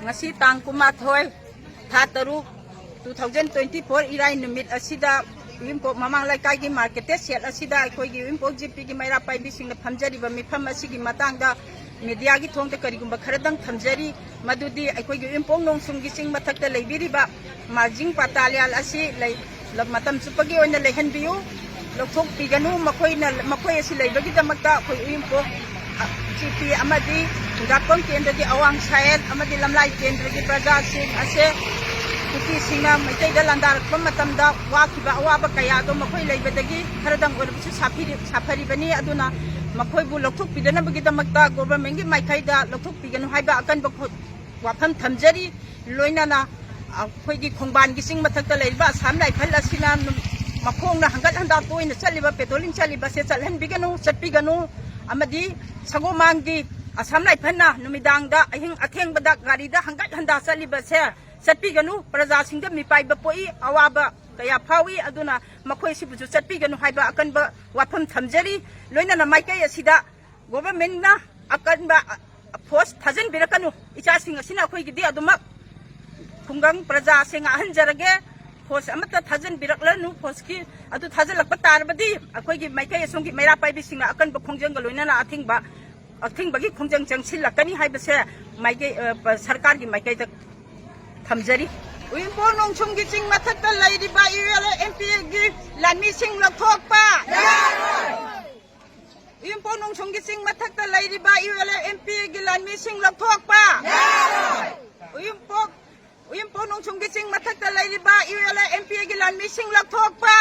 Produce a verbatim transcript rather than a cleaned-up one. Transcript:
ꯉꯁꯤ ꯇꯥꯡ ꯀꯨꯟꯃꯥꯊꯣꯏ, ꯊꯥ ꯇꯔꯨꯛ, two thousand twenty four, ꯏꯔꯥꯏ ꯅꯨꯃꯤꯠ ꯑꯁꯤꯗ ꯎꯌꯨꯝꯄꯣꯛ ꯃꯃꯥꯡ ꯂꯩꯀꯥꯏꯒꯤ ꯃꯥꯔꯀꯦꯇꯦꯠ ꯁꯦꯠ ꯑꯁꯤꯗ ꯑꯩꯈꯣꯏꯒꯤ ꯎꯌꯨꯝꯄꯣꯛ ꯖꯤꯄꯤꯒꯤ ꯃꯩꯔꯥ ꯄꯥꯏꯕꯤꯁꯤꯡꯅ ꯐꯝꯖꯔꯤꯕ ꯃꯤꯐꯝ ꯑꯁꯤꯒꯤ ꯃꯇꯥꯡꯗ ꯃꯦꯗꯤꯌꯥꯒꯤ ꯊꯣꯡꯗ ꯀꯔꯤꯒꯨꯝꯕ ꯈꯔꯗꯪ ꯊꯝꯖꯔꯤ꯫ ꯃꯗꯨꯗꯤ ꯑꯩꯈꯣꯏꯒꯤ ꯎꯌꯨꯝꯄꯣꯛ ꯅꯣꯡꯁꯨꯡꯒꯤ ꯆꯤꯡ ꯃꯊꯛꯇ ꯂꯩꯕꯤꯔꯤꯕ ꯃꯥꯔꯖꯤꯡ ꯄꯥꯇꯥ ꯂꯤꯌꯥꯜ ꯑꯁꯤ ꯂꯩ-, ꯃꯇꯝ ꯆꯨꯞꯄꯒꯤ ꯑꯣꯏꯅ ꯂꯩꯍꯟꯕꯤꯌꯨ꯫ ꯂꯧꯊꯣꯛꯄꯤꯒꯅꯨ꯫ ꯃꯈꯣꯏꯅ, ꯃꯈꯣꯏ ꯑꯁꯤ ꯂꯩꯕꯒꯤꯗꯃꯛꯇ ꯑꯩꯈꯣꯏ ꯎꯌꯨꯝꯄꯣꯛ, ꯑ, ꯖꯤꯄꯤ ꯑꯃꯗꯤ ꯍꯤꯡꯒꯥꯛꯄꯝ ꯀꯦꯟꯗ꯭ꯔꯒꯤ ꯑꯋꯥꯡ ꯁꯥꯌꯦꯠ ꯑꯃꯗꯤ ꯂꯝꯂꯥꯏ ꯀꯦꯟꯗ꯭ꯔꯒꯤ ꯄ꯭ꯔꯖꯥꯁꯤꯡ ꯑꯁꯦ ꯀꯨꯀꯤꯁꯤꯡꯅ ꯃꯩꯇꯩꯗ ꯂꯥꯟꯗꯥꯔꯛꯄ ꯃꯇꯝꯗ ꯋꯥꯈꯤꯕ ꯑꯋꯥꯕ ꯀꯌꯥꯗꯣ ꯃꯈꯣꯏ ꯂꯩꯕꯗꯒꯤ ꯈꯔꯗꯪ ꯑꯣꯏꯔꯕꯁꯨ ꯁꯥꯐꯤꯔꯤ-, ꯁꯥꯐꯔꯤꯕꯅꯤ꯫ ꯑꯗꯨꯅ ꯃꯈꯣꯏꯕꯨ ꯂꯧꯊꯣꯛꯄꯤꯗꯅꯕꯒꯤꯗꯃꯛꯇ ꯒꯣꯚꯔꯟꯃꯦꯟꯒꯤ ꯃꯥꯏꯀꯩꯗ ꯂꯧꯊꯣꯛꯄꯤꯒꯅꯨ ꯍꯥꯏꯕ ꯑꯀꯟꯕ ꯈꯣ-, ꯋꯥꯐꯝ ꯊꯝꯖꯔꯤ꯫ ꯂꯣꯏꯅꯅ ꯑꯩꯈꯣꯏꯒꯤ ꯈꯣꯡꯕꯥꯟꯒꯤ ꯆꯤꯡ ꯃꯊꯛꯇ ꯂꯩꯔꯤꯕ ꯑꯁꯥꯝ ꯔꯥꯏꯐꯜ ꯑꯁꯤꯅ ꯅꯨ-, ꯃꯈꯣꯡꯅ ꯍꯪꯒꯠ ꯍꯟꯗꯥ ꯇꯣꯏꯅ ꯆꯠꯂꯤꯕ, ꯄꯦꯇ꯭ꯔꯣꯂꯤꯡ ꯆꯠꯂꯤꯕꯁꯦ ꯆꯠꯍꯟꯕꯤꯒꯅꯨ, ꯆꯠꯄꯤꯒꯅꯨ꯫ ꯑꯃꯗꯤ ꯁꯒꯣꯃꯥꯡꯒꯤ ꯑꯁꯥꯝ ꯔꯥꯏꯐꯜꯅ ꯅꯨꯃꯤꯗꯥꯡꯗ, ꯑꯍꯤꯡ ꯑꯊꯦꯡꯕꯗ ꯒꯥꯔꯤꯗ ꯍꯪꯒꯠ ꯍꯟꯗꯥ ꯆꯠꯂꯤꯕꯁꯦ ꯆꯠꯄꯤꯒꯅꯨ꯫ ꯄ꯭ꯔꯖꯥꯁꯤꯡꯗ ꯃꯤꯄꯥꯏꯕ ꯄꯣꯛꯏ, ꯑꯋꯥꯕ ꯀꯌꯥ ꯐꯥꯎꯏ꯫ ꯑꯗꯨꯅ ꯃꯈꯣꯏꯁꯤꯕꯨꯁꯨ ꯆꯠꯄꯤꯒꯅꯨ ꯍꯥꯏꯕ ꯑꯀꯟꯕ ꯋꯥꯐꯝ ꯊꯝꯖꯔꯤ꯫ ꯂꯣꯏꯅꯅ ꯃꯥꯏꯀꯩ ꯑꯁꯤꯗ ꯒꯣꯚꯔꯟꯃꯦꯟꯠꯅ ꯑꯀꯟꯕ ꯐꯣꯔꯁ ꯊꯥꯖꯤꯟꯕꯤꯔꯛꯀꯅꯨ꯫ ꯏꯆꯥꯁꯤꯡ ꯑꯁꯤꯅ ꯑꯩꯈꯣꯏꯒꯤꯗꯤ ꯑꯗꯨꯃꯛ ꯈꯨꯡꯒꯪ ꯄ꯭ꯔꯖꯥꯁꯦ ꯉꯥꯛꯍꯟꯖꯔꯒꯦ꯫ ꯐꯣꯔꯁ ꯑꯃꯠꯇ ꯊꯥꯖꯤꯟꯕꯤꯔꯛꯂꯅꯨ꯫ ꯐꯣꯔꯁꯀꯤ ꯑꯗꯨ ꯊꯥꯖꯤꯜꯂꯛꯄ ꯇꯥꯔꯕꯗꯤ ꯑꯩꯈꯣꯏꯒꯤ ꯃꯥꯏꯀꯩ ꯑꯁꯣꯝꯒꯤ ꯃꯩꯔꯥ ꯄꯥꯏꯕꯤꯁꯤꯡꯅ ꯑꯀꯟꯕ ꯈꯣꯡꯖꯪꯒ ꯂꯣꯏꯅꯅ ꯑꯊꯤꯡꯕ, ꯑꯊꯤꯡꯕꯒꯤ ꯈꯣꯡꯖꯪ ꯆꯪꯁꯤꯜꯂꯛꯀꯅꯤ ꯍꯥꯏꯕꯁꯦ ꯃꯥꯏꯀꯩ, ꯑ, ꯄ-, ꯁꯔꯀꯥꯔꯒꯤ ꯃꯥꯏꯀꯩꯗ ꯊꯝꯖꯔꯤ꯫ ꯎꯌꯨꯝꯄꯣꯛ ꯅꯣꯡꯁꯨꯡꯒꯤ ꯆꯤꯡ ꯃꯊꯛꯇ ꯂꯩꯔꯤꯕ U L F M P ꯑꯦꯒꯤ ꯂꯥꯟꯃꯤꯁꯤꯡ ꯂꯧꯊꯣꯛꯄ! ꯎꯌꯨꯝꯄꯣꯛ ꯅꯣꯡꯁꯨꯡꯒꯤ ꯆꯤꯡ ꯃꯊꯛꯇ ꯂꯩꯔꯤꯕ U L F M P ꯑꯦꯒꯤ ꯂꯥꯟꯃꯤꯁꯤꯡ ꯂꯧꯊꯣꯛꯄ! ꯎꯌꯨꯝꯄꯣꯛ, ꯎꯌꯨꯝꯄꯣꯛ ꯅꯣꯡꯁꯨꯡꯒꯤ ꯆꯤꯡ ꯃꯊꯛꯇ ꯂꯩꯔꯤꯕ U L F M P ꯑꯦꯒꯤ ꯂꯥꯟꯃꯤꯁꯤꯡ ꯂꯧꯊꯣꯛꯄ!